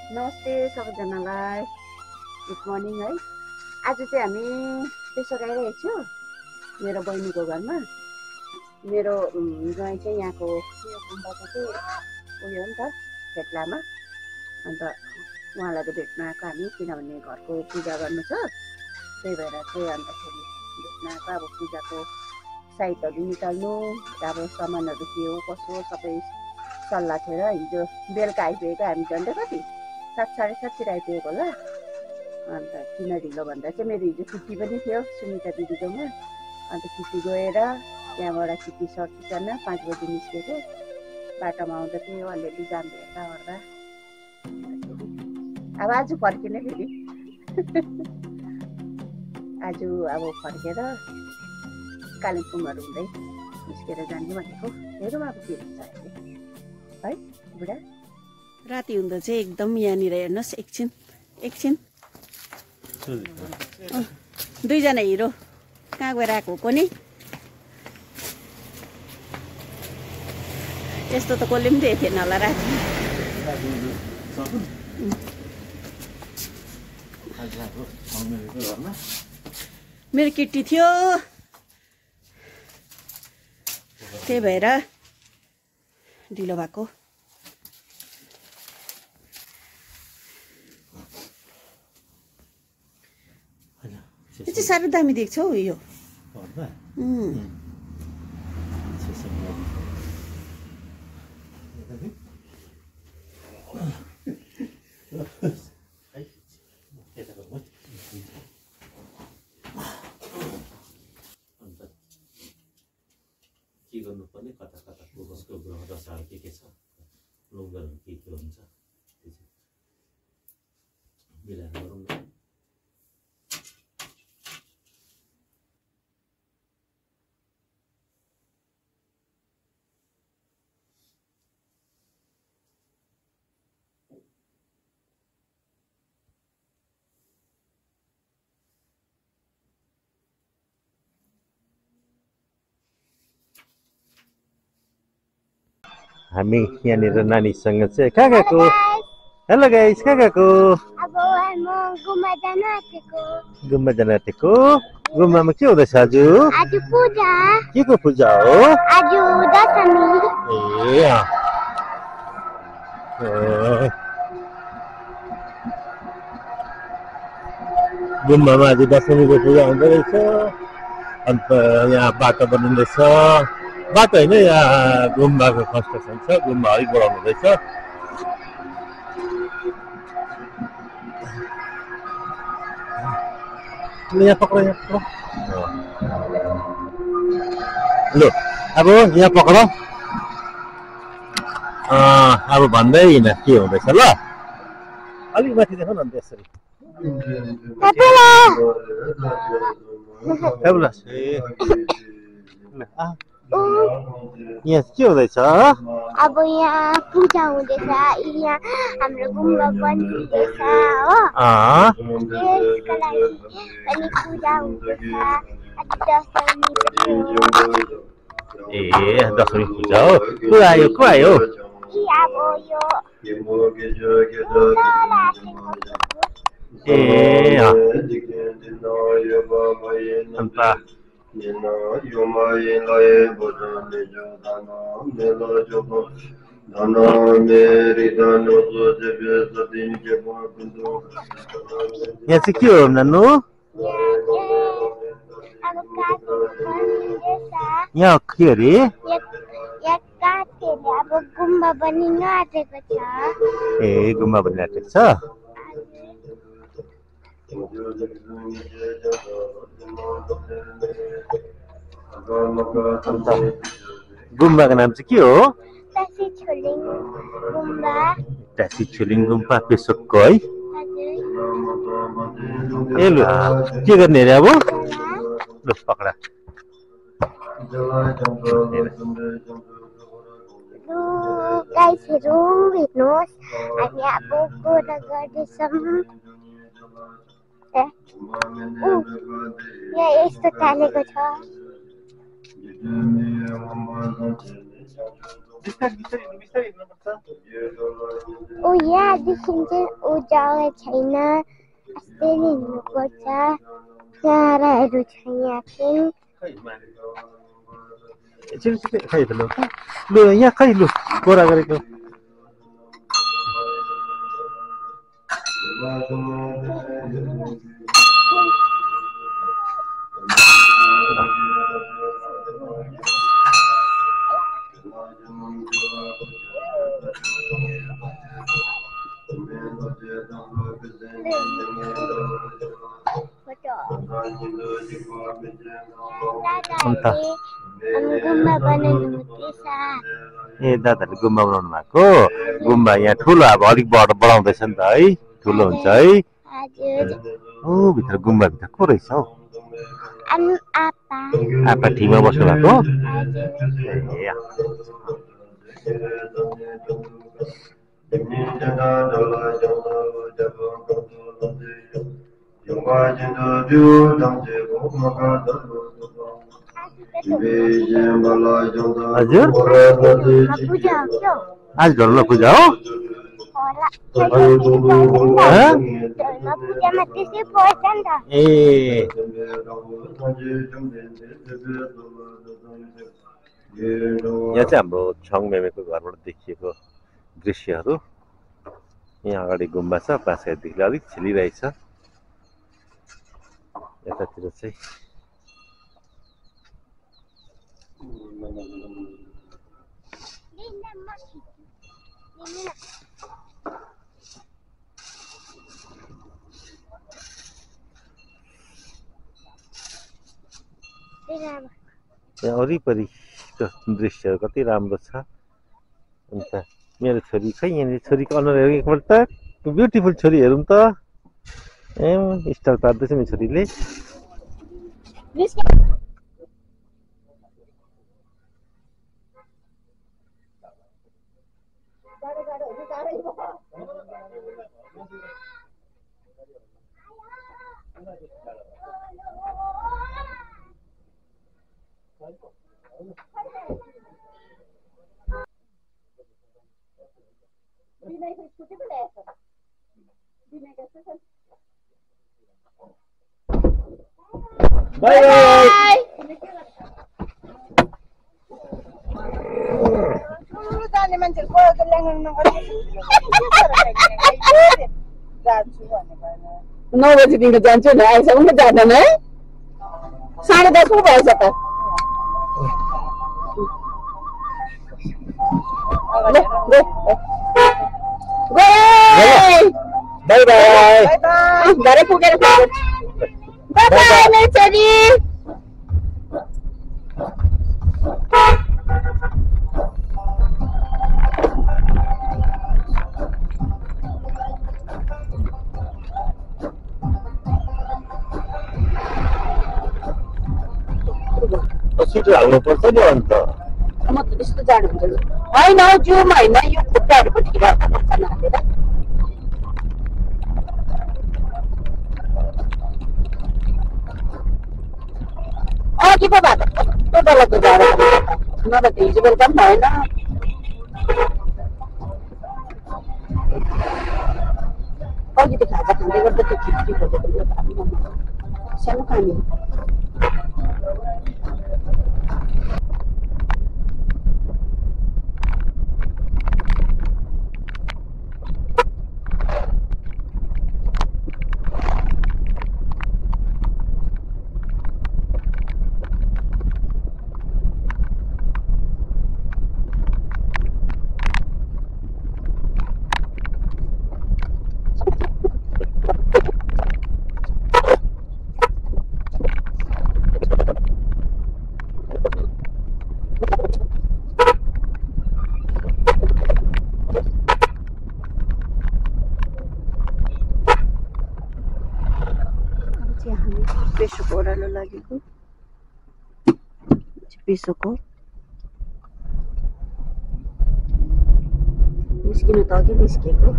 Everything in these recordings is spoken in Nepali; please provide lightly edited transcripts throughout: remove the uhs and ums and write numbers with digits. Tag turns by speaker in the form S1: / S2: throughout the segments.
S1: नमस्ते सबैजनालाई, गुड मर्निङ है। आज चाहिँ हामी त्यसो गइरहेको छु मेरो बहिनीको घरमा। मेरो ज्वाइँ चाहिँ यहाँको यो गुम्बाको चाहिँ उयो हो नि त खेतलामा, अन्त उहाँलाई त भेट्न आएको हामी, किनभने घरको पूजा गर्नु छ, त्यही भएर चाहिँ अन्तखेरि भेट्न आएको। अब पूजाको साइतहरू निकाल्नु, अब सामानहरू के हो कसो सबै सल्लाह थिएर हिजो बेलुका आइपुगेको हामी, झन्डै कति 7 साढे 7तिर आइपुगेको होला। अन्त किन ढिलो भन्दा चाहिँ मेरो हिजो किटी पनि थियो सुनिता दिदीकोमा, अन्त किटी गएर त्यहाँबाट किटी सकिकन 5 बजी निस्केको। बाटोमा आउँदा थियो अलिअलि जाम हेर्दा ओर्दा अब आज फर्किने फेरि आज अब फर्केर कालिम्पोङहरू हुँदै निस्केर जाने भनेको। हेरौँ अब के हुन्छ अहिले है बुढा। राति हुँदा चाहिँ एकदम यहाँनिर हेर्नुहोस्, एकछिन दुईजना हिरो कहाँ गएर आएको हो नि। यस्तो त कसले पनि देखेको थिएन होला राति। मेरो किट्टी थियो, त्यही भएर ढिलो भएको। यो चाहिँ साह्रो दामी देख्छ हौ यो।
S2: के गर्नुपर्ने, कता कताको कसको ग्रह दशाहरू के छ, लुङ्गरहरू के हुन्छ त्यो चाहिँ मिलाएर गरौँ न। हामी यहाँनिर नानीसँग चाहिँ कहाँ गएको? हेलो गाइस, कहाँ गएको?
S3: अब म गुम्बा जान आँटेको।
S2: गुम्बा जान आँटेको? गुम्बामा के हुँदैछ आज?
S3: आज पूजा।
S2: के को पूजा हो?
S3: आज दशमी।
S2: गुम्बामा आज दशमीको पूजा हुँदो रहेछ। अन्त यहाँ बाटो बनिँदैछ, बाटो होइन यहाँ गुम्बाको कन्स्ट्रक्सन छ, गुम्बा अलिक बढाउनु हुँदैछ। यहाँ पक्र, यहाँ पक्र। ल अब यहाँ पक्र। अब भन्दै हिँड के हुँदैछ ल। अलिक माथि देखाउ न यसरी। यहाँ के हुँदैछ?
S3: अब यहाँ पूजा हुँदैछ, यहाँ हाम्रो गुम्बा बनिँदैछ हो। त्यसको लागि अनि पूजा हुँदैछ।
S2: दशमी पूजा हो। को आयो?
S3: अब यो
S2: अन्त यहाँ चाहिँ के हो नानु? यहाँ के अरे?
S3: अब गुम्बा बनिन आँटेको छ।
S2: गुम्बा बनिन आँटेको छ। गुम्बाको नाम चाहिँ के हो? टासी छुलिङ गुम्बा पेसोकको है। ए लु के गर्ने अरे अब? लु पक्रा।
S3: गाइसहरू हेर्नुहोस्, हामी अब पूजा गर्दैछौँ। यहाँ यस्तो चालेको छ। यहाँदेखि चाहिँ जग्गा छैन यस्तै हिँड्नुपर्छ चराहरू छ यहाँ चाहिँ
S2: खै त लु यहाँ खै लु कोरा गरेको
S3: गुम्बा बनाउनु हुँदैछ
S2: ए दादाले गुम्बा बनाउनु भएको गुम्बा यहाँ ठुलो अब अलिक बढाउँदैछ नि त है ठुलो हुन्छ है ओ भित्र गुम्बाभित्र को रहेछ हौ आपा ठिमा बस्नु भएको हजुर आज ढोलमा पूजा हो ए यहाँ चाहिँ हाम्रो छङ मेमेको घरबाट देखिएको दृश्यहरू यहाँ अगाडि गुम्बा छ पाँचखाइदेखि अलिक छिलिरहेछ यतातिर चाहिँ यहाँ वरिपरिको दृश्यहरू कति राम्रो छ अन्त मेरो छोरी खै यहाँनिर छोरीको अनुहार हेरौँ एकपल्ट त ब्युटिफुल छोरी हेरौँ त ए स्टाइल पार्दैछ मेरो छोरीले बाय बाय
S4: जाने मान्छेहरु पढ्दै ल्याङ्गङ नगर्ने
S1: 9 बजेदेखि जान्छु नि आइसक्नु पनि जाँदैन है 10:30 पो भएछ त
S2: बाय बाय
S1: घरै पुगेर बाय बाय मेरो छोरी
S2: छिटो हाल्नुपर्छ नि अन्त
S1: म त त्यस्तो जानु हुन्छ होइन जिउमा होइन यो खुट्टाहरू पनि राख्नुपर्छ हालेर अघि पो भएको कस्तो डरलाग्दो जाडो नभए त हिजो बेलुका पनि भएन अघि त खाजा खाँदै गर्दा त्यो खिच्की खोजेको सानो खाने पेसोको ओह्रालो लागेको पेसोको निस्किनु त अघि निस्केको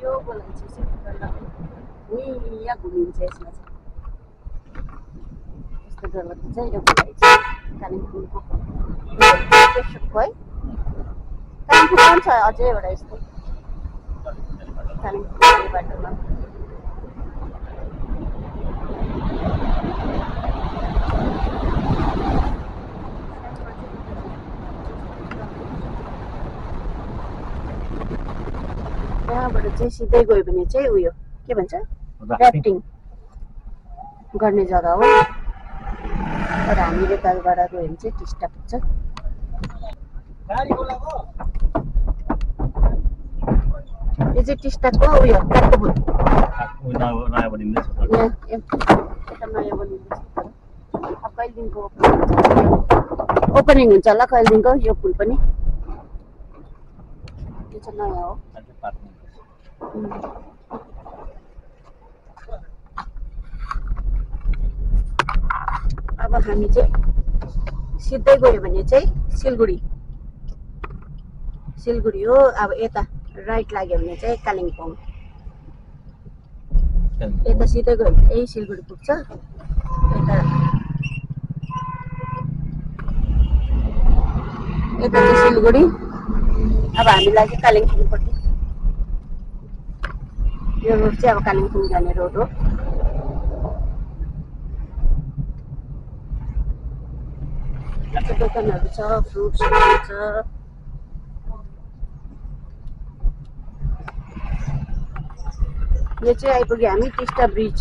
S1: यो बोलाउँछ घुमिन्छ यसमा चाहिँ। यस्तो जग्गा चाहिँ एउटा चाहिँ कालिम्पोङको पेसोकको है। कालिम्पोङमा पनि छ अझै एउटा यस्तो कालिम्पोङ बाटोमा। यहाँबाट चाहिँ सिधै गयो भने चाहिँ उयो के भन्छ ऱ्याफ्टिङ गर्ने जग्गा हो। तर हामीले तलबाट गयो भने चाहिँ टिस्टा पुग्छ। यो चाहिँ टिस्टाको उयो काठको पुल।
S2: नयाँ बनिँदैछ।
S1: यता नयाँ बनिँदैछ। अब कहिलेदेखिको ओपनिङ हुन्छ होला कहिलेदेखिको यो पुल पनि। यो चाहिँ नयाँ हो। अब हामी चाहिँ सिधै गयो भने चाहिँ सिलगढी हो। अब यता राइट लाग्यो भने चाहिँ कालिम्पोङ। यता सिधै गयो भने यही सिलगढी पुग्छ। यता चाहिँ सिलगढी। अब हामी लाग्यो कालिम्पोङपट्टि। यो रोड चाहिँ अब कालिम्पोङ जाने रोड हो। दोकानहरू छ, फ्रुट्सहरू छ। यो चाहिँ आइपुग्यो हामी टिस्टा ब्रिज।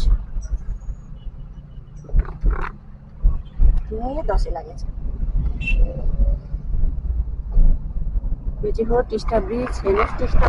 S1: दसैँ लागेको छ। यो चाहिँ हो टिस्टा ब्रिज। हेर्नुहोस् टिस्टा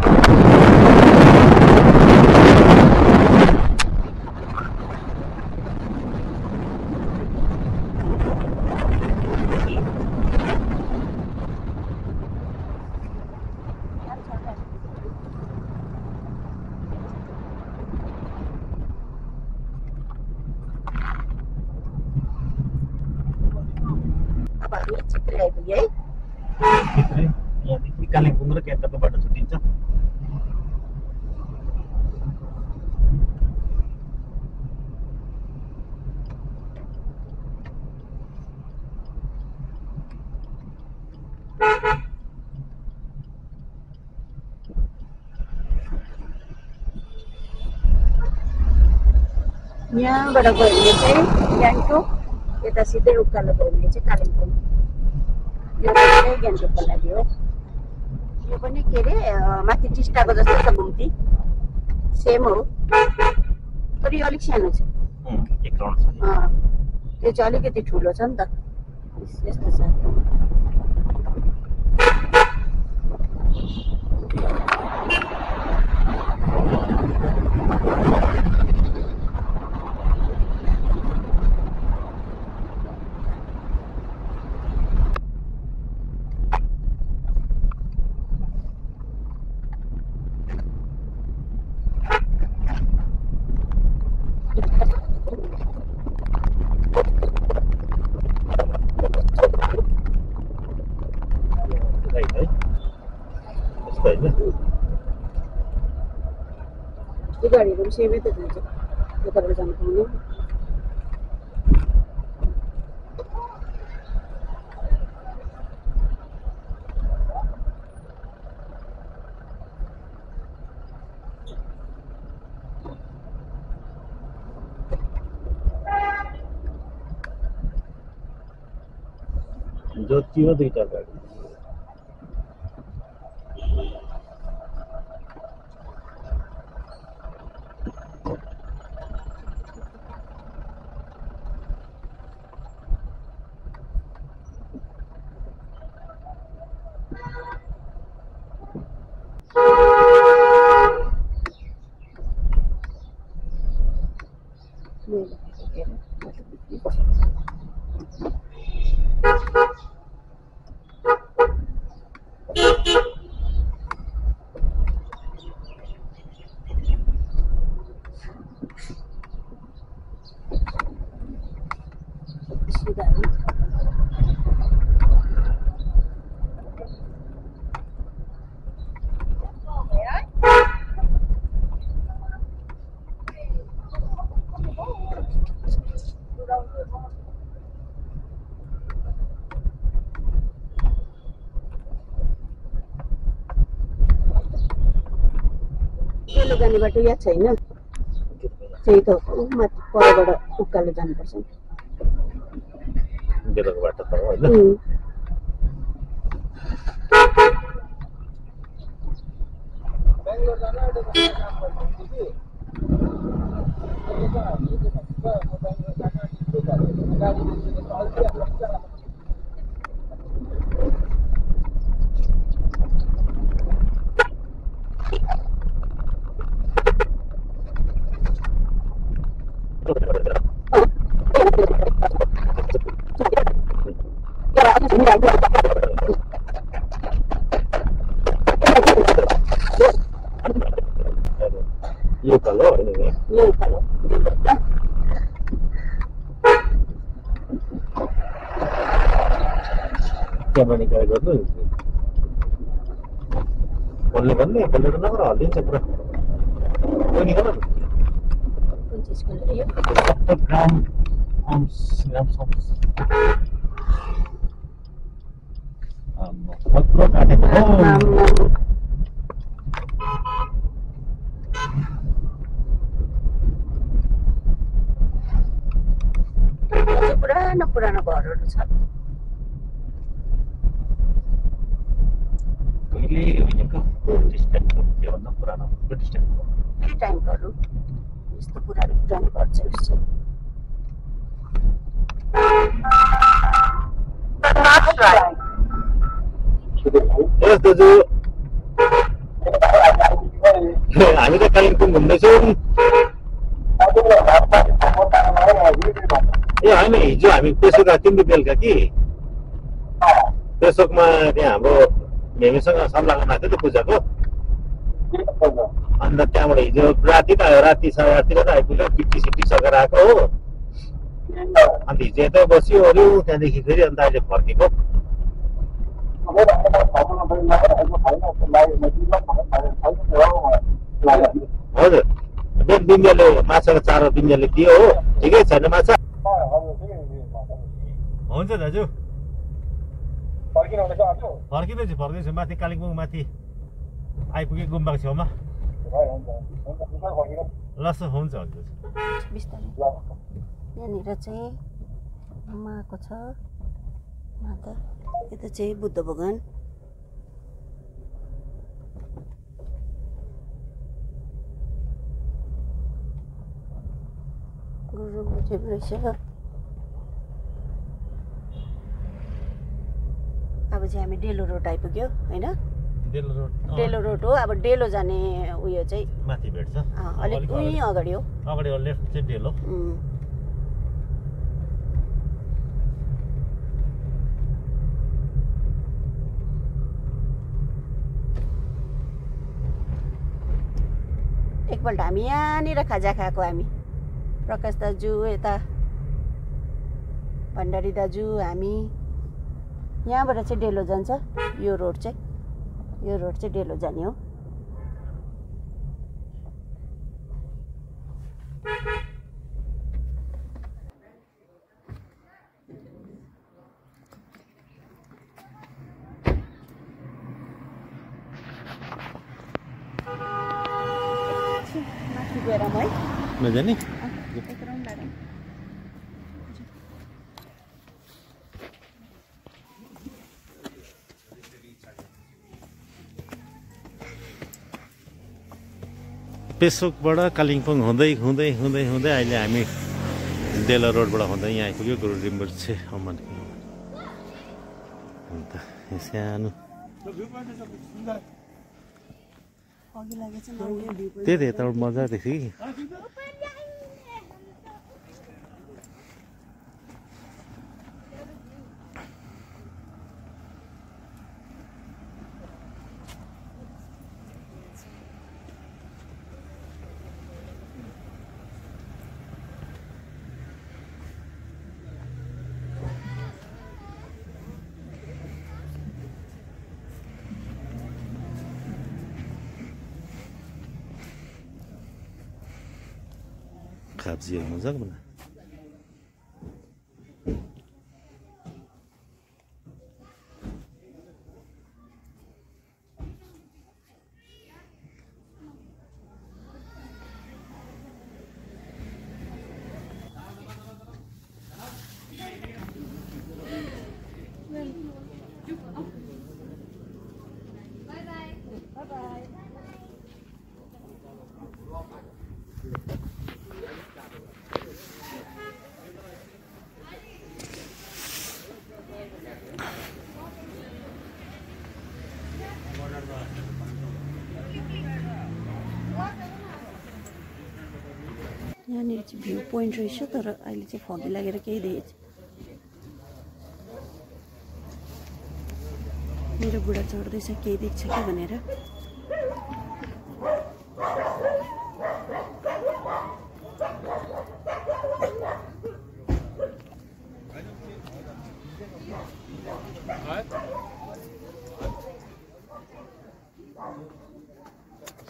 S1: आइपुग्यो है।
S2: यहाँदेखि कालिम्पोङ र केन्द्रको बाटो छुट्टिन्छ।
S1: यहाँबाट गयो भने चाहिँ गान्तोक। यता सिधै उकालो गयो भने चाहिँ कालिम्पोङ। यो चाहिँ गान्तोकको लागि हो। यो पनि के अरे माथि टिस्टाको जस्तो छ घुम्ती। सेम हो तर यो अलिक सानो छ।
S2: एक राउन्ड छ।
S1: त्यो चाहिँ अलिकति ठुलो छ नि त। यस्तो छ। यो गाडीहरू पनि सेमै त हुन्छ यताबाट जानु पाउने।
S2: ज्योति हो दुईटा गाडी।
S1: डेलो जाने बाटो याद छैन त्यही त ऊ माथि परबाट उकालो जानुपर्छ
S2: बेलुका बाटो त होइन यो उकालो होइन
S1: यो उकालो
S2: क्यामेरा निकालेर गर्नु बोल्ने भन्ने बोलेर नगर हल्लिन्छ पुरा त्यो निकाल न
S1: कुन चिजको लागि यो
S2: ग्राम सोम्स खतरो काटेको
S1: पुरानो पुरानो घरहरू छ
S2: उहिलेको ब्रिटिस टाइमको त्योभन्दा पुरानो ब्रिटिस टाइमको
S1: के टाइमकोहरू यस्तो पुरानो पुरानो घर छ यसो
S2: यस दाजु हामी त कालिम्पोङ घुम्दैछौँ ए होइन हिजो हामी पेसोक आएको थियौँ नि बेलुका कि पेसोकमा त्यहाँ हाम्रो मेमीसँग सल्लाह गर्न आएको थियो त पूजाको अन्त त्यहाँबाट हिजो राति त राति 8:30 त आइपुग्यो पिटी सिटी सकेर आएको हो अन्त हिजो यतै बस्यो ओऱ्यो त्यहाँदेखि फेरि अन्त अहिले फर्केको हजुर बिहान बिन्जाले माछाको चारो बिन्जाले दियो हो ठिकै छैन माछा हुन्छ दाजु फर्किँदैछु माथि कालिम्पोङ माथि आइपुगेँ गुम्बाको छेउमा ल हुन्छ
S1: बिस्तारै यहाँनिर चाहिँ आएको छ माता यता चाहिँ बुद्ध भगवान गुरु रहेछ अब चाहिँ हामी डेलो रोड आइपुग्यो होइन डेलो रोड हो अब डेलो जाने उयो चाहिँ
S2: माथि भेट्छ
S1: अलिक उही अगाडि हो
S2: अगाडि लेफ्ट चाहिँ डेलो
S1: एकपल्ट हामी यहाँनिर खाजा खाएको हामी प्रकाश दाजु यता भण्डारी दाजु हामी यहाँबाट चाहिँ डेलो जान्छ यो रोड चाहिँ डेलो जाने हो माथि गएर है
S2: नजाने
S1: एक राउन्ड लागौँ
S2: पेसोकबाट कालिम्पोङ हुँदै हुँदै हुँदै हुँदै अहिले हामी डेलो रोडबाट हुँदै यहाँ आइपुग्यो गुरु रिम्बुछे अमन अन्त सानो त्यही त यताबाट मजा देख्यो कि खाब्जीहरू मजाको बना
S1: यो चाहिँ भ्यू पोइन्ट रहेछ तर अहिले चाहिँ फगी लागेर केही देखेछ। मेरो बुढा चढ्दैछ केही देख्छ कि भनेर।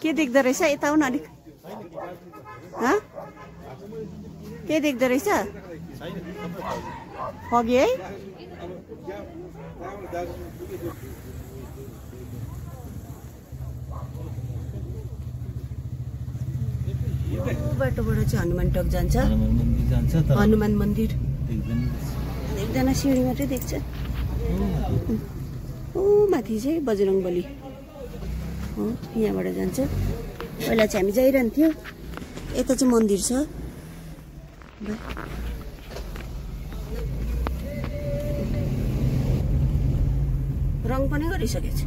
S1: के देख्दो रहेछ यता आउन अलिक। के देख्दो रहेछ फगी है? बाटोबाट चाहिँ हनुमान टक जान्छ। हनुमान मन्दिर एकजना सिँढी मात्रै देख्छ। ओ माथि चाहिँ बजरङबली हो, यहाँबाट जान्छ। पहिला चाहिँ हामी जाइरहन्थ्यो। यता चाहिँ मन्दिर छ। रङ पनि गरिसकेछ।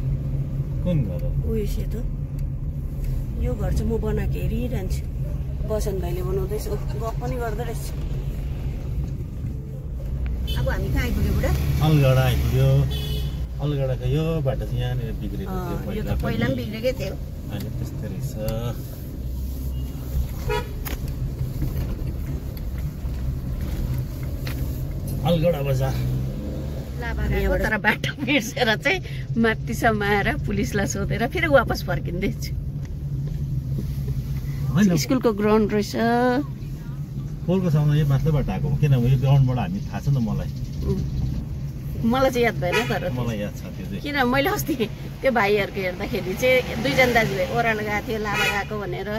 S2: कुन घर हो?
S1: उयो सेतो। यो घर चाहिँ म बनाएको हेरिरहन्छु। बसन्त भाइले बनाउँदैछ, गफ पनि गर्दो रहेछ। अब हामी कहाँ आइपुग्यो बुढा?
S2: अलगढा आइपुग्यो। अलगढाको यो बाटो चाहिँ यहाँनिर बिग्रेको थियो।
S1: यो त पहिला पनि बिग्रेकै थियो।
S2: अहिले त्यस्तै रहेछ। अलगढा बजार
S1: यहाँबाट तर बाटो बिर्सेर चाहिँ माथिसम्म आएर पुलिसलाई सोधेर फेरि वापस फर्किँदैछु। स्कुलको ग्राउन्ड रहेछ।
S2: पोलको साउन्ड यो माथिल्लोबाट आएको हो, किनभने यो ग्राउन्डबाट हामी थाहा छ नि मलाई।
S1: मलाई चाहिँ याद भएन तर
S2: मलाई याद छ त्यो चाहिँ।
S1: किन मैले अस्ति त्यो भाइहरूको हेर्दाखेरि चाहिँ दुईजना दाजुभाइ ओह्रालो गएको थियो, लाभा गएको भनेर,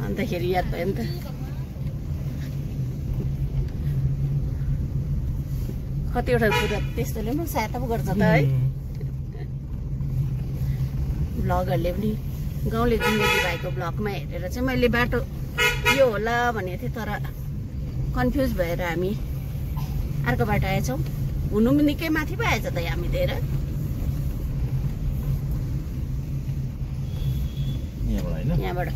S1: अन्तखेरि याद भयो नि त। कतिवटा कुरा त्यस्तोले पनि सहायता पो गर्छ त है। भ्लगहरूले पनि गाउँले जिन्दगी भाइको भ्लगमा हेरेर चाहिँ मैले बाटो यो होला भनेको थिएँ तर कन्फ्युज भएर हामी अर्को बाटो आएछौँ। हुनु पनि निकै माथि पो आएछ त हामी दिएर। यहाँबाट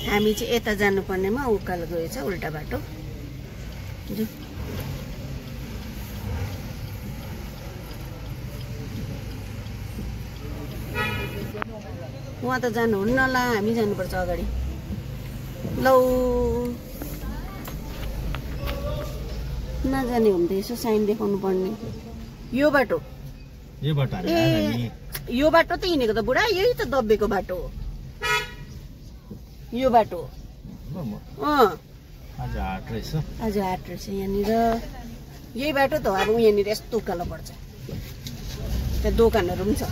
S1: हामी चाहिँ यता जानुपर्नेमा उकालो गएछ उल्टा बाटो। उहाँ त जानुहुन्न ला, हामी जानुपर्छ अगाडि। लौ नजाने हो भने त यसो साइन देखाउनु पर्ने। यो बाटो ए यो बाटो त हिँडेको त बुढा, यही त दब्बेको बाटो हो यो बाटो।
S2: आज हाट
S1: रहेछ यहाँनिर। यही बाटो त हो। अब यहाँनिर यस्तो उकालो पर्छ। त्यहाँ दोकानहरू पनि छ,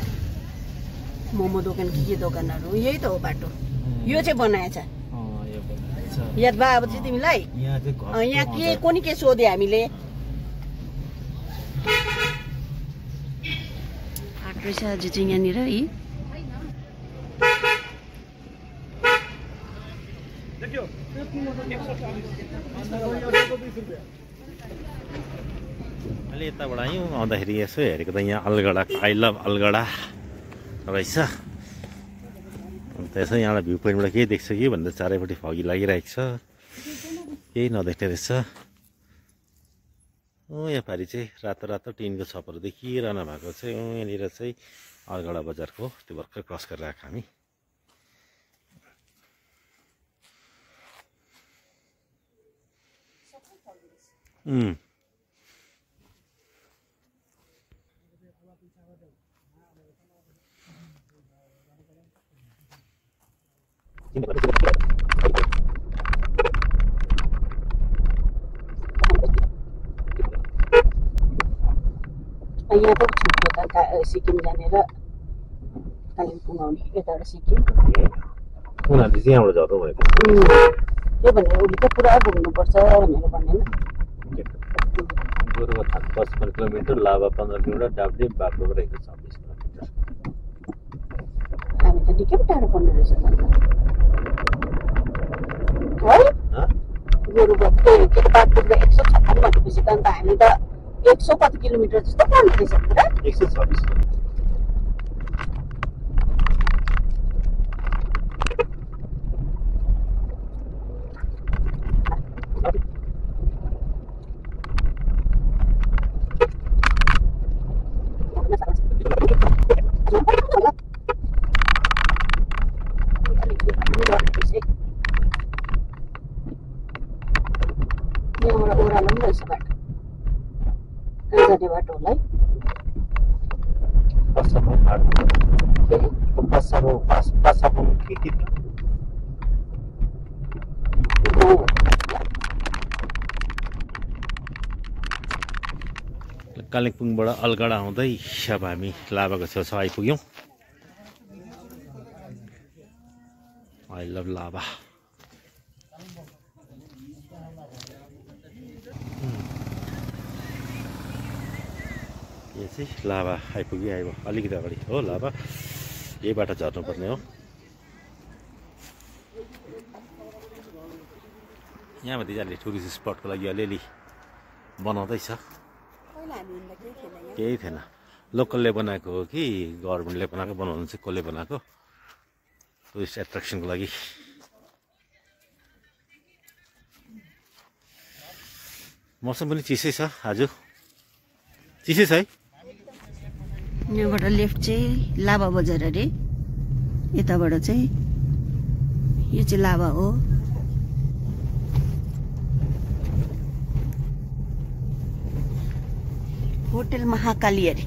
S1: मोमो दोकान के दोकानहरू। यही त हो बाटो। यो चाहिँ बनाएछ याद भयो अब चाहिँ तिमीलाई? यहाँ के कुनै के सोध्यो हामीले। हाट रहेछ आज चाहिँ यहाँनिर है।
S2: अहिले यताबाट आयौँ, आउँदाखेरि यसो हेरेको त यहाँ अलगढा, आई लभ अलगढा रहेछ। अन्त यसो यहाँबाट भ्यू पोइन्टबाट केही देख्छ कि भन्दा चारैपट्टि फगी लागिरहेको छ, केही नदेख्ने रहेछ। यहाँ पारि चाहिँ रातो रातो टिनको छपहरू देखिरहन भएको चाहिँ यहाँनिर चाहिँ अलगढा बजारको त्यो भर्खर क्रस गरेर आएको हामी।
S1: यहाँ पनि छुट्यो सिक्किम जाने र कालिम्पोङ आउने। यताबाट सिक्किम
S2: उनीहरूले चाहिँ यहाँबाट झर्नु भनेको
S1: त्यो भनेर उसले त पुरा घुम्नुपर्छ भनेर भनेन।
S2: गोरुबथान 55 किलोमिटर, लाभा 15 किलोमिटर, डाब्लिङ बाग्लोको रहेको 26 किलोमिटर।
S1: हामी त निकै टाढो पर्ने रहेछ है। गोरुबथान बाग्लोको 156 भनेपछि त अन्त हामी त 100 कति किलोमिटर जस्तो पर्ने रहेछ पुरा।
S2: 126
S1: यहाँबाट ओह्रालो पनि रहेछ बाटो कहाँ जाने बाटो होला है
S2: कालिम्पोङबाट अलगढा आउँदै अब हामी लाभाको छेउछाउ आइपुग्यौँ आई लभ लाभा यो चाहिँ लाभा आइपुग्यो आइयो अलिकति अगाडि हो लाभा यही बाटो झर्नुपर्ने हो यहाँ मतिजनाले टुरिस्ट स्पटको लागि अलिअलि बनाउँदैछ केही थिएन लोकलले बनाएको हो कि गभर्मेन्टले बनाएको बनाउनु चाहिँ कसले बनाएको टुरिस्ट एट्र्याक्सनको लागि मौसम पनि चिसै छ आज चिसै छ है
S1: यहाँबाट लेफ्ट चाहिँ लाभा बजार अरे यताबाट चाहिँ यो चाहिँ लाभा हो होटल महाकाली अरे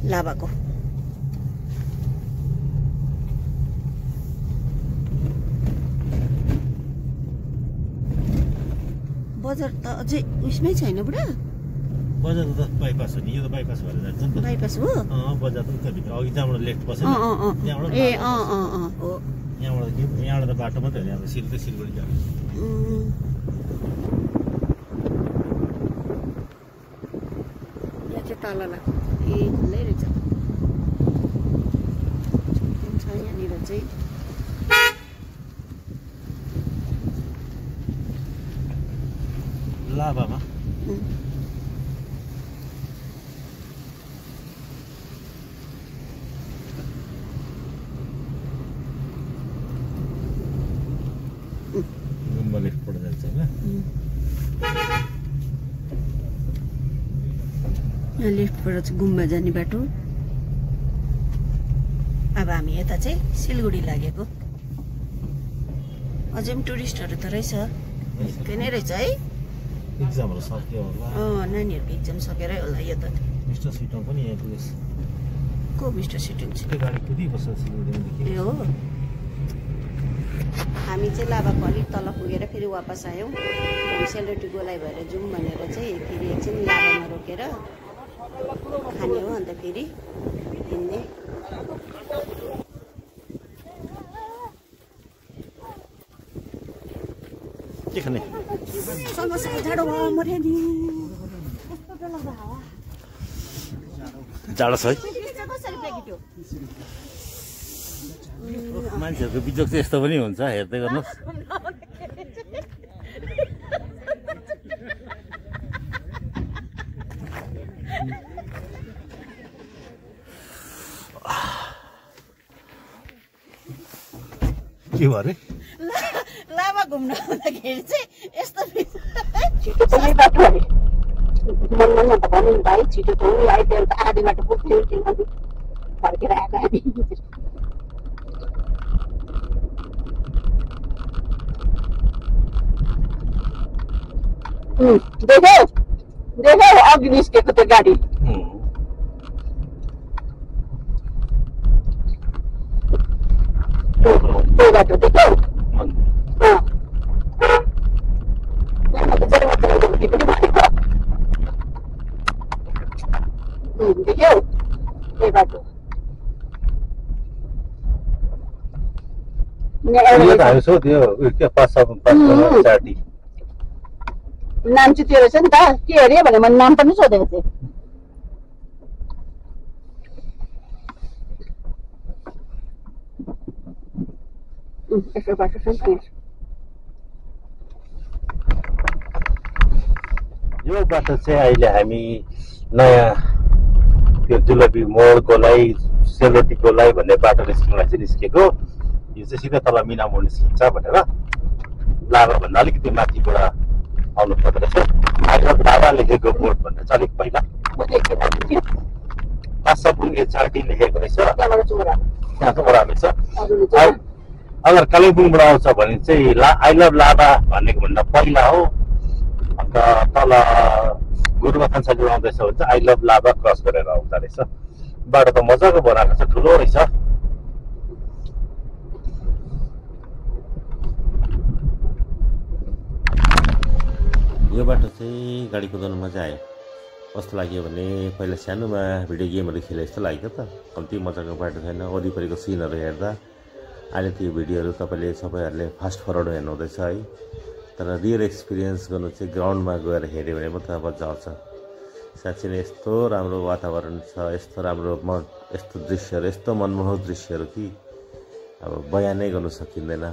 S1: लाभाको बजार त अझै उइसमै छैन बुढा
S2: बजार त बाइपास हो नि यो त बाइपास भएर जान्छ नि त
S1: बाइपास हो
S2: बजार त उताभित्र अघि जहाँबाट लेफ्ट बस्यो नि त्यहाँबाट
S1: ए हो
S2: यहाँबाट त बाटो मात्रै हो नि अब सिलगढी जानु
S1: यहाँ चाहिँ ताला लाग्छ ए खुल्लै रहेछ छ यहाँनिर चाहिँ
S2: लाभामा गुम्बा लेफ्टबाट जान्छ होइन
S1: यहाँ लेफ्टबाट चाहिँ गुम्बा जाने बाटो अब हामी यता चाहिँ सिलगढी लागेको अझै पनि टुरिस्टहरू त रहेछ निकै नै रहेछ है
S2: एक्जामहरू सक्यो होला
S1: नानीहरूको एक्जाम सकेरै होला यो त
S2: मिस्टर सिटोङ पनि यहाँ पुगेछ
S1: को मिस्टर सिटोङ चाहिँ
S2: त्यो गाडी कुदिबस्छ सिलगढीदेखि
S1: ए हो हामी चाहिँ लाभाको अलिक तल पुगेर फेरि वापस आयौँ सेलरोटी गोलाइ भएर जाउँ भनेर चाहिँ फेरि एकछिन लाभामा रोकेर खाने हो अन्त फेरि हिँड्ने
S2: के खाने
S1: सँगसँगै जाडो भयो मर्यो नि
S2: जाडो छ है
S1: कसरी प्याकेट हो
S2: मान्छेहरूको बिजोग चाहिँ यस्तो पनि हुन्छ हेर्दै गर्नुहोस् के भयो अरे
S1: लाभा घुम्न आउँदाखेरि चाहिँ यस्तो
S3: छिटो पनि बाटो अरे मनमनमा त भन्नु नि भाइ छिटो त आइदियो त आधी बाटो पुग्थ्यो किनभने फर्केर आएको हामी देखो अघि निस्केको त्यो गाडी त्यो बाटो देख्यौ देख्यौ त्यही बाटो नाम चाहिँ त्यो रहेछ नि त के अरे भने मैले नाम पनि सोधेको थिएँ यसो बाटो छ नि
S2: यो बाटो चाहिँ अहिले हामी नयाँ त्यो जुलबी मोड गोलाइ सेलरोटी गोलाइ भन्ने बाटो निस्किनुलाई चाहिँ निस्केको यो चाहिँ सिधै तल मिना मोड निस्किन्छ भनेर लाभाभन्दा अलिकति माथिबाट आउनु पर्दो रहेछ लाभा लेखेको बोर्ड भन्दा चाहिँ अलिक पहिला पाँच सपुङ्गे चार्टी लेखेको रहेछ त्यहाँ चाहिँ ओह्रालो छ अगर कालेबुङबाट आउँछ भने चाहिँ आई लभ लाभा भन्नेको भन्दा पहिला हो। अन्त तल गुरुबथान साइडबाट आउँदैछ भने चाहिँ आई लभ लाभा क्रस गरेर आउँदो रहेछ। बाटो त मजाको बनाएको छ, ठुलो रहेछ। यो बाटो चाहिँ गाडी कुदाउनु मजा आयो। कस्तो लाग्यो भने पहिला सानोमा भिडियो गेमहरू खेले जस्तो लाग्यो त। कम्ती मजाको बाटो छैन, वरिपरिको सिनहरू हेर्दा। अहिले त्यो भिडियोहरू तपाईँले सबैहरूले फास्ट फरवर्ड हेर्नुहुँदैछ है, तर रियल एक्सपिरियन्स गर्नु चाहिँ ग्राउन्डमा गएर हेऱ्यो भने मात्रै मजा आउँछ। साँच्चै नै यस्तो राम्रो वातावरण छ, यस्तो राम्रो यस्तो दृश्यहरू, यस्तो मनमोहक दृश्यहरू कि अब बयानै गर्नु सकिँदैन।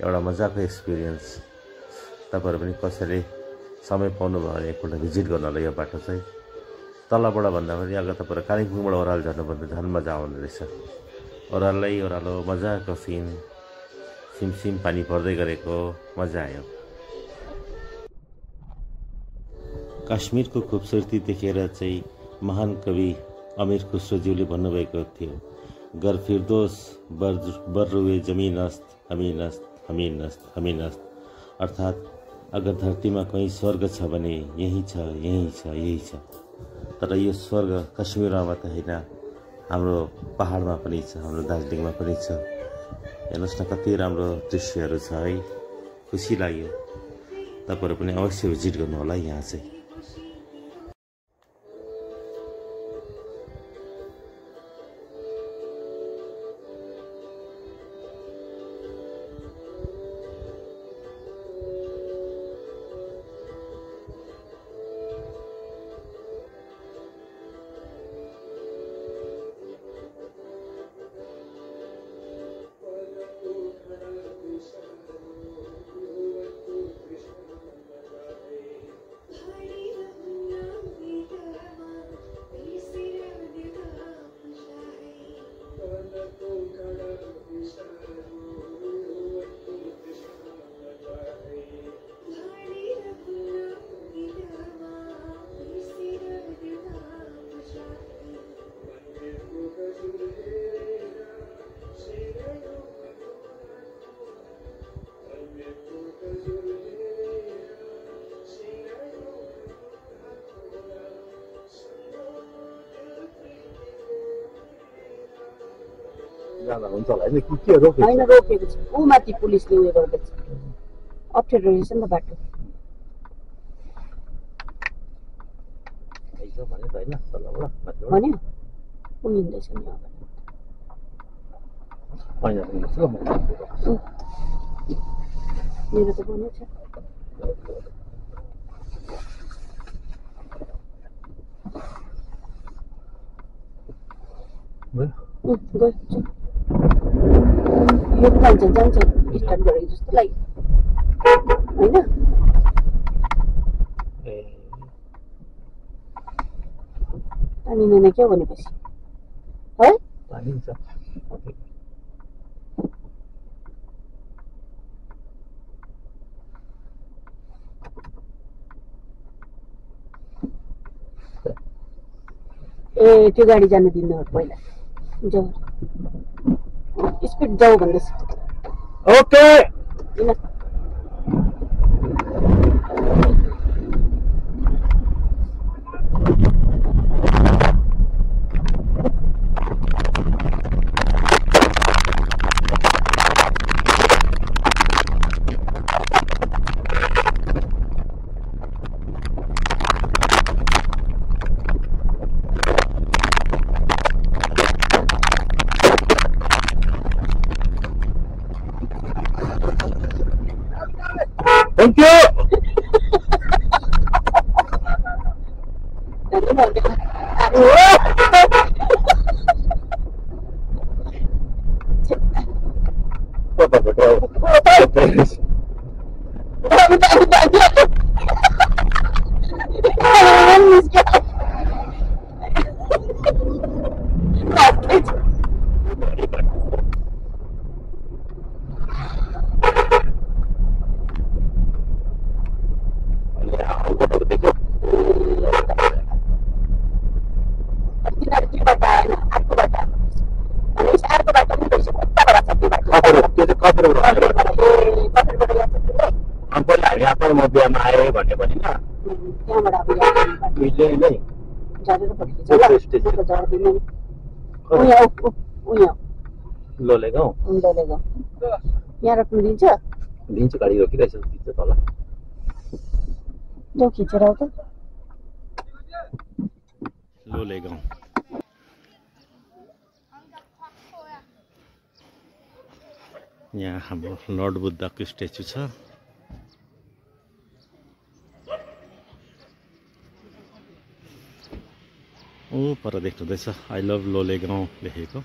S2: एउटा मजाको एक्सपिरियन्स। तपाईँहरू पनि कसैले समय पाउनुभयो भने एकपल्ट भिजिट गर्नु होला यो बाटो चाहिँ। तलबाट भन्दा पनि अगर तपाईँहरू कालिम्पोङबाट ओह्रालो जानुभयो भने झन् मजा आउने रहेछ। ओह्रालो मजाको सिन, सिमसिम पानी पर्दै गरेको मजा आयो। काश्मीरको खुबसुरती देखेर चाहिँ महान कवि अमीर खुसरोज्यूले भन्नुभएको थियो, गर फिरदोस बर्रुए जमीन अस्त हमीन अस्त हमीन अस्त हमीन अस्त। अर्थात् अगर धरतीमा कहीँ स्वर्ग छ भने यही छ, यही छ, यही छ। तर यो स्वर्ग कश्मीरमा मात्र होइन, हाम्रो पहाडमा पनि छ, हाम्रो दार्जिलिङमा पनि छ। हेर्नुहोस् न कति राम्रो दृश्यहरू छ है, खुसी लाग्यो। तपाईँहरू पनि अवश्य भिजिट गर्नु होला यहाँ चाहिँ। हुन्छ होला होइन, के रोकेको
S3: होइन रोकेको छ ऊ माथि पुलिसले उयो गर्दैछ, अप्ठ्यारो रहेछ नि त बाटो। भन्यो ऊ हिँड्दैछ नि मेरो त भन्यो छ। गयो यो जान्छ जान्छ स्टार्ट गरेको जस्तो लाग्यो होइन। पानी नैन क्या भनेपछि है
S2: पानी छ।
S3: ए त्यो गाडी जानु दिन्न पहिला जाऊ, स्पिड जाऊ भन्दैछ।
S2: ओके
S3: किन
S2: थैंक यू।
S3: कफेरबाट
S2: पहिला हामी आफ्नो म बिहामा आएँ भन्ने भने न
S3: त्यहाँबाट अब यात्रा
S2: उहिले नै
S3: झरेर फर्किन्छ ल झर्दिनु उयो
S2: लोलेगाउँ
S3: यहाँ रोक्नु दिन्छ
S2: दिन्छु गाडी रोकिरहेछ दिन्छ तल
S3: जो खिचेर आऊ त
S2: लोलेगाउँ यहाँ हाम्रो लर्ड बुद्धको स्ट्याचु छ ऊ पर देख्नुहुँदैछ आई लभ लोलेगाउँ लेखेको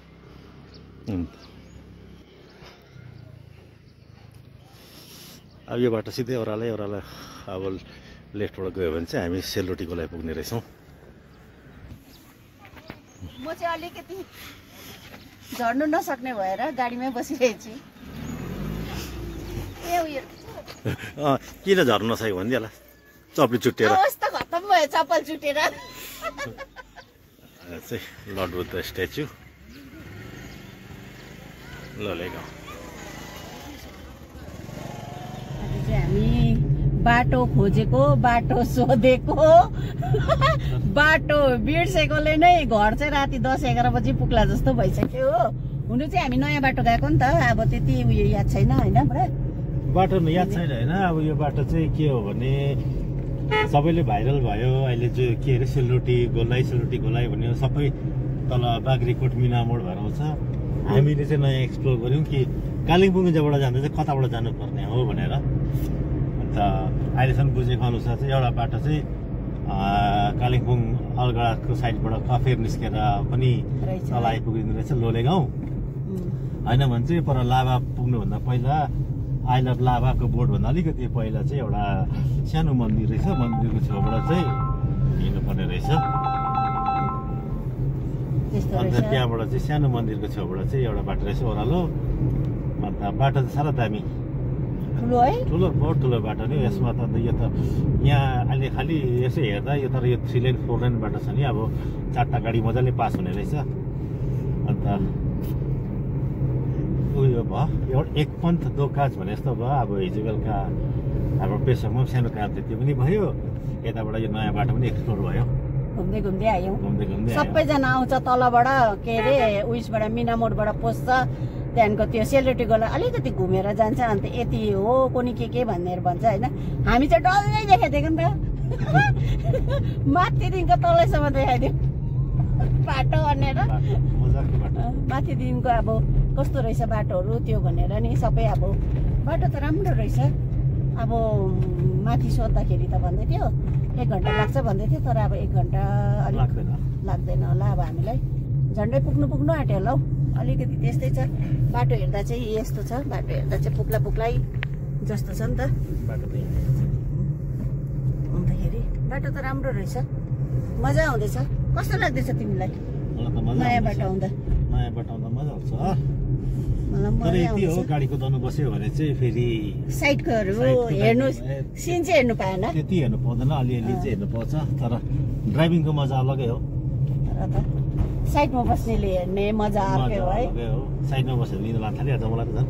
S2: अब यो बाटो सिधै ओह्रालै अब लेफ्टबाट गयो भने चाहिँ हामी सेलरोटी गोलाइ पुग्ने रहेछौँ
S1: म चाहिँ अलिकति झर्नु नसक्ने भएर गाडीमै बसिरहेको छु
S2: किन झर्नु नसक्यो भने होला चप्ली चुट्टिएर
S1: अवस्था खत्तम भयो चप्पल चुटेर
S2: चाहिँ लर्ड बुद्ध स्ट्याचु लोलेगाउँ
S1: हामी बाटो खोजेको बाटो सोधेको बाटो बिर्सेकोले नै घर चाहिँ राति 10-11 बजी पुग्ला जस्तो भइसक्यो हो हुनु चाहिँ हामी नयाँ बाटो गएको नि त अब त्यति उयो याद छैन होइन पुरा
S2: बाटो याद छैन होइन अब यो बाटो चाहिँ के हो भने सबैले भाइरल भयो अहिले जो के अरे सेलरोटी गोलाइ भन्ने सबै तल बाग्रीकोट मिनामोड भएर आउँछ हामीले चाहिँ नयाँ एक्सप्लोर गऱ्यौँ कि कालिम्पोङ जहाँबाट जाँदा चाहिँ कताबाट जानुपर्ने हो भनेर अन्त अहिलेसम्म बुझेको अनुसार चाहिँ एउटा बाटो चाहिँ कालिम्पोङ अलगढाको साइडबाट कफेर निस्केर पनि तल आइपुगिँदो रहेछ लोलेगाउँ होइन भने चाहिँ पर लाभा पुग्नुभन्दा पहिला आई लभ लाभाको बोर्डभन्दा अलिकति पहिला चाहिँ एउटा सानो मन्दिर रहेछ मन्दिरको छेउबाट चाहिँ हिँड्नुपर्ने रहेछ अन्त त्यहाँबाट चाहिँ सानो मन्दिरको छेउबाट चाहिँ एउटा बाटो रहेछ ओह्रालो अन्त बाटो चाहिँ साह्रो दामी ठुलो बहुत ठुलो बाटो नि यसमा त यो त यहाँ अहिले खालि यसो हेर्दा यो तर यो 3 लेन 4 लेन बाटो छ नि अब 4टा गाडी मजाले पास हुने रहेछ अन्त उयो भयो एउटा एक पन्थ दो काज भने जस्तो भयो अब हिजो बेलुका हाम्रो पेसोकमा पनि सानो काम थियो त्यो पनि भयो यताबाट यो नयाँ बाटो पनि एक्सप्लोर भयो
S1: घुम्दै घुम्दै आयौँ
S2: घुम्दै
S1: सबैजना आउँछ तलबाट के अरे उयसबाट मिनामोडबाट पस्छ त्यहाँदेखिको त्यो सेलरोटी गोला अलिकति घुमेर जान्छ अन्त यति हो कुनी के भनेर भन्छ होइन हामी चाहिँ डल्लै देखाइदिएको नि त माथिदेखिको तलैसम्म देखाइदियो बाटो भनेर माथिदेखिको अब कस्तो रहेछ बाटोहरू त्यो भनेर नि सबै अब बाटो त राम्रो रहेछ अब माथि सोद्धाखेरि त भन्दै थियो 1 घन्टा लाग्छ भन्दै थियो तर अब 1 घन्टा अलिक लाग्दैन होला अब हामीलाई झन्डै पुग्नु आँट्यो होला हौ अलिकति त्यस्तै छ बाटो हेर्दा चाहिँ यस्तो छ बाटो हेर्दा चाहिँ पुग्लै जस्तो छ नि त
S2: बाटो
S1: अन्तखेरि बाटो त राम्रो रहेछ मजा आउँदैछ कस्तो लाग्दैछ तिमीलाई नयाँ बाटो आउँदा
S2: मजा आउँछ तर यति हो गाडीको दनु बस्यो भने चाहिँ फेरि
S1: साइडकोहरू हेर्नु सिन चाहिँ हेर्नु पाएन
S2: त्यति हेर्नु पाउँदैन अलिअलि चाहिँ हेर्नु पाउँछ तर ड्राइभिङको मजा अलगै हो
S1: तर त साइडमा बस्नेले हेर्ने मजा अर्कै हो है
S2: साइडमा बसेर निद लाग्छ नि अझ मलाई त झन्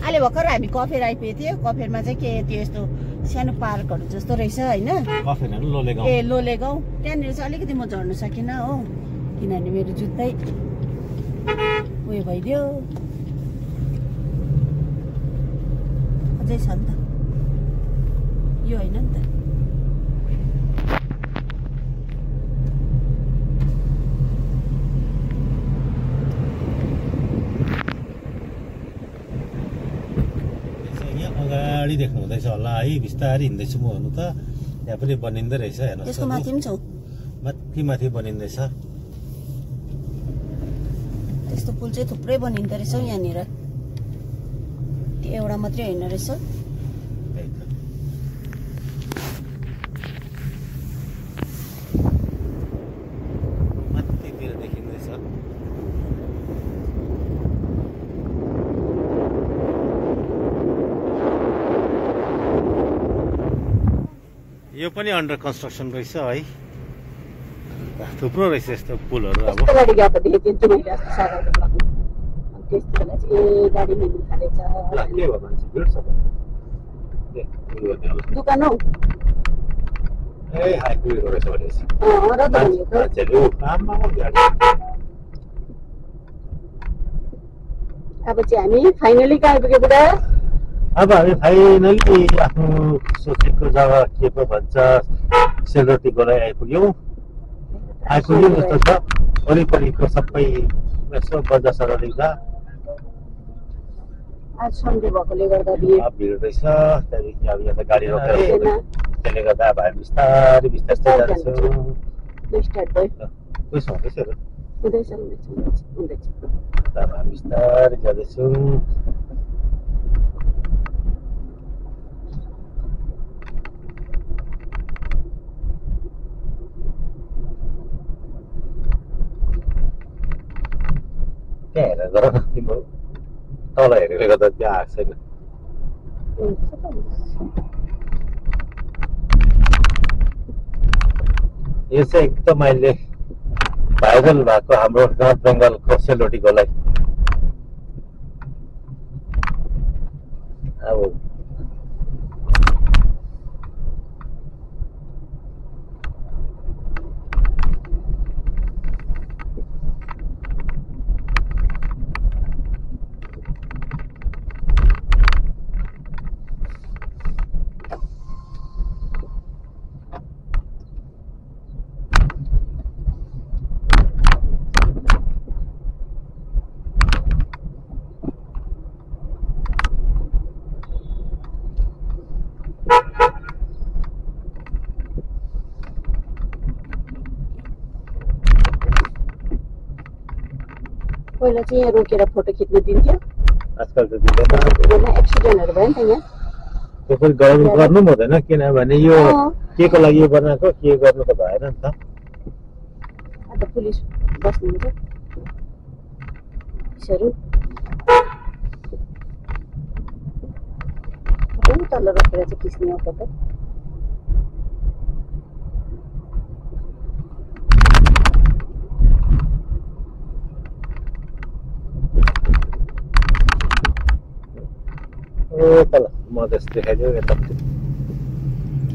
S1: अहिले भर्खर हामी कफेर आइपुगेको थियो कफेरमा चाहिँ के त्यो यस्तो सानो पार्कहरू जस्तो रहेछ होइन
S2: कफेर लोलेगाउँ
S1: लोलेगाउँ त्यहाँनिर चाहिँ अलिकति म झर्नु सकिनँ हो किनभने मेरो जुत्तै उयो भइदियो अझै छ नि त यो होइन नि त
S2: अगाडि देख्नु हुँदैछ होला है बिस्तारै हिँड्दैछु म हुनु त यहाँ पनि बनिँदै रहेछ हेर्नुहोस्
S1: त्यसको माथि पनि छौ
S2: माथि बनिँदैछ
S1: त्यस्तो पुल चाहिँ थुप्रै बनिँदो रहेछ यहाँनिर त्यो एउटा मात्रै होइन रहेछ
S2: माथितिर देखिँदैछ यो पनि अन्डर कन्स्ट्रक्सन रहेछ है थुप्रो रहेछ यस्तो पुलहरू अब
S3: गाडी गएको देखेको छु मैले अस्ति सागरको लागि अन्त त्यस्तो बेला चाहिँ ए गाडी हिँड्नु थालेछ
S2: ल के हो मान्छे भिड छ त ए उयो गर्ने होला
S3: दुकान हौ
S2: ए हाई उयो गरेछ भनेपछि
S3: र त भनेको
S2: मान्छेले आम्मा भ्याड
S3: अब चाहिँ हामी फाइनली कहाँ आइपुग्यो बुढा
S2: अब हामी फाइनली आफ्नो सोचेको जग्गा के पो भन्छ सेलरोटी गोलाइ आइपुग्यौँ जस्तो छ वरिपरिको सबै यसो बजारसरा देख्दा
S3: आज सन्डे भएकोले गर्दा भिड
S2: भिड रहेछ त्यहाँदेखि अब यहाँ त गाडी रोकेर त्यसले गर्दा अब हामी बिस्तारै बिस्तारै जाँदैछौँ
S3: स्टार्ट भयो
S2: कसो हुँदैछ र
S3: हुँदैछ
S2: अब हामी बिस्तारै जाँदैछौँ त्यहाँ हेरेर गर न तिम्रो तल हेरेर गर्दा त्यहाँ आएको छैन यो चाहिँ एकदम अहिले भाइरल भएको हाम्रो नर्थ बेङ्गलको सेलरोटी गोलाइ अब
S3: पहिला चाहिँ यहाँ रोकेर फोटो खिच्न दिन्थ्यो
S2: आजकल त दिँदैन
S3: एक्सिडेन्टहरू भयो नि त यहाँ
S2: त्यो पनि गर्नु पनि हुँदैन किनभने यो के को लागि यो बनाएको के गर्नु त भएन नि त
S3: अन्त पुलिस बस्नुहुन्छ पुलिसहरू तल रोकेर चाहिँ खिच्ने हो फोटो
S2: तल मधेस देखाइदियो यतापट्टि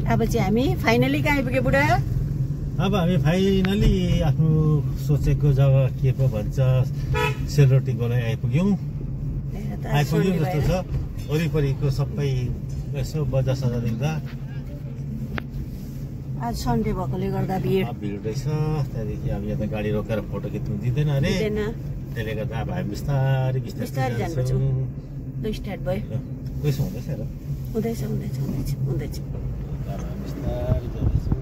S3: अब चाहिँ हामी फाइनली कहाँ आइपुग्यो बुढा
S2: अब हामी फाइनली आफ्नो सोचेको जग्गा के पो भन्छ सेलरोटी गोलाइ आइपुग्यौँ जस्तो छ वरिपरिको सबै यसो बजारसरा देख्दा
S3: आज सन्डे भएकोले गर्दा भिड
S2: रहेछ त्यहाँदेखि अब यहाँ त गाडी रोकेर फोटो खिच्नु दिँदैन अरे त्यसले गर्दा अब हामी बिस्तारै बिस्तारै
S3: जान्छौँ स्टार्ट भयो
S2: कसो हुँदैछ र
S3: हुँदैछ हुँदैछ हुँदैछ हुँदैछ
S2: अब हामी बिस्तारै जाँदैछौँ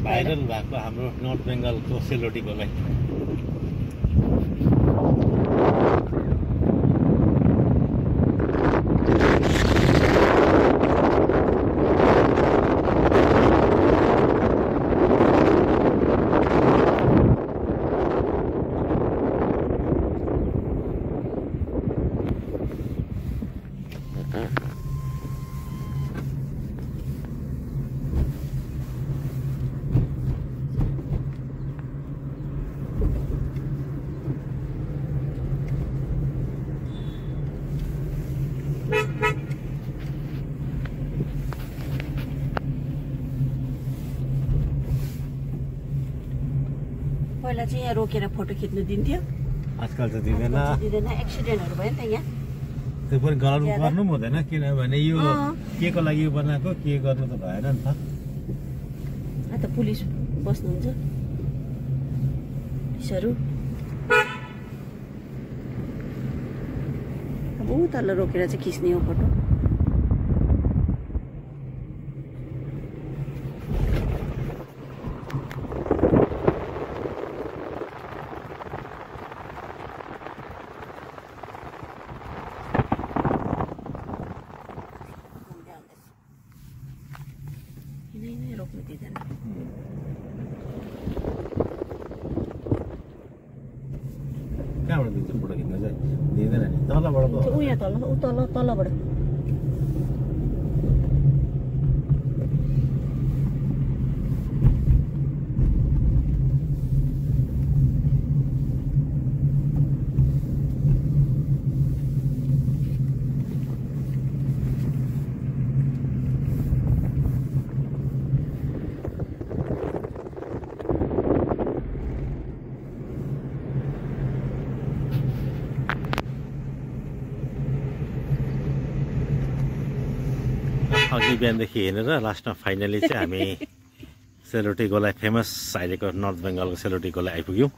S2: भाइरल भएको हाम्रो नर्थ बेङ्गलको सेलरोटी गोलाइ
S3: पहिला चाहिँ यहाँ रोकेर फोटो खिच्न दिन्थ्यो
S2: आजकल त दिँदैन
S3: एक्सिडेन्टहरू भयो नि त यहाँ
S2: त्यो पनि गर्नु पनि हुँदैन किनभने यो के को लागि बनाएको के गर्नु त भएन नि त
S3: अन्त पुलिस बस्नुहुन्छ पुलिसहरू अब तल रोकेर चाहिँ खिच्ने हो फोटो यही रोक्नु दिँदैन
S2: कहाँबाट दिन्छ फोटो खिच्न चाहिँ दिँदैन नि तलबाट त
S3: ऊ यहाँ तल ऊ तलबाट
S2: अघि बिहानदेखि हेरेर लास्टमा फाइनली चाहिँ हामी सेलरोटी गोलाइ फेमस अहिलेको नर्थ बेङ्गलको सेलरोटी गोलाइ आइपुग्यौँ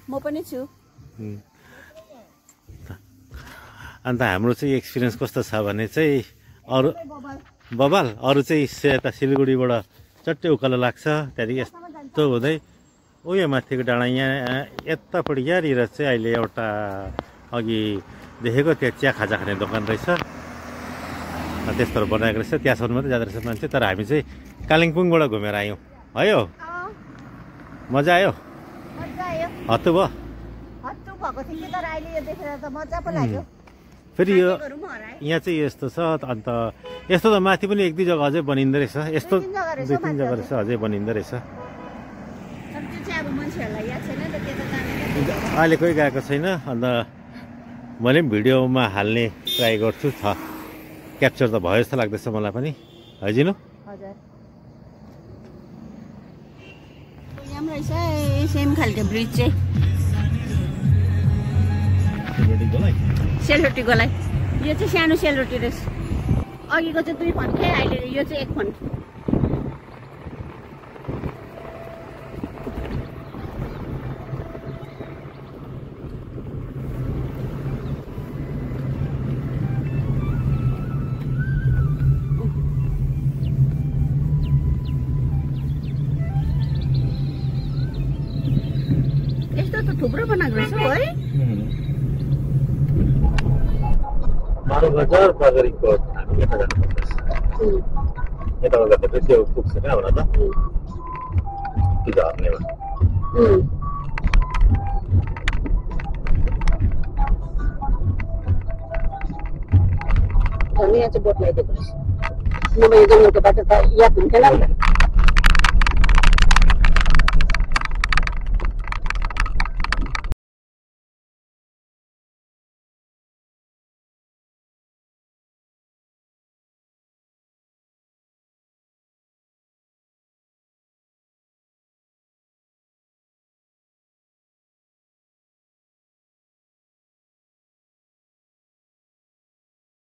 S3: म पनि छु
S2: अन्त हाम्रो चाहिँ एक्सपिरियन्स कस्तो छ भने चाहिँ अरू बबाल अरू चाहिँ यता सिलगढीबाट चट्टै उकालो लाग्छ त्यहाँदेखि यस्तो हुँदै उयो माथिको डाँडा यहाँ यतापट्टि यहाँनिर चाहिँ अहिले एउटा अघि देखेको त्यहाँ चिया खाजा खाने दोकान रहेछ त्यस्तोहरू बनाएको रहेछ त्यहाँसम्म मात्रै जाँदो रहेछ मान्छे तर हामी चाहिँ कालिम्पोङबाट घुमेर आयौँ है हो मजा आयो हत्तु भयो फेरि यो यहाँ चाहिँ यस्तो छ अन्त यस्तो त माथि पनि एक दुई जग्गा अझै बनिँदो रहेछ यस्तो दुई तिन जग्गा रहेछ अझै बनिँदो रहेछ अहिले कोही गएको छैन अन्त मैले पनि भिडियोमा हाल्ने ट्राई गर्छु क्याप्चर त भयो जस्तो लाग्दैछ मलाई पनि है जिनु
S3: सेम खालको ब्रिज चाहिँ सेलरोटी गोलाइ यो चाहिँ सानो सेलरोटी रहेछ अघिको चाहिँ 2 फन्के अहिले यो चाहिँ 1 फन्के थुप्रो बनाएको रहेछ है
S2: मालबजार बागरीकोट हामी यता जानुपर्छ यताबाट गर्दा त्यो पुग्छ क्या होला त त्यो झर्नेमा
S3: यहाँ चाहिँ बोट लगाइदिएको रहेछ नभए यो जङ्गलको बाटो त याद हुन्थेन नि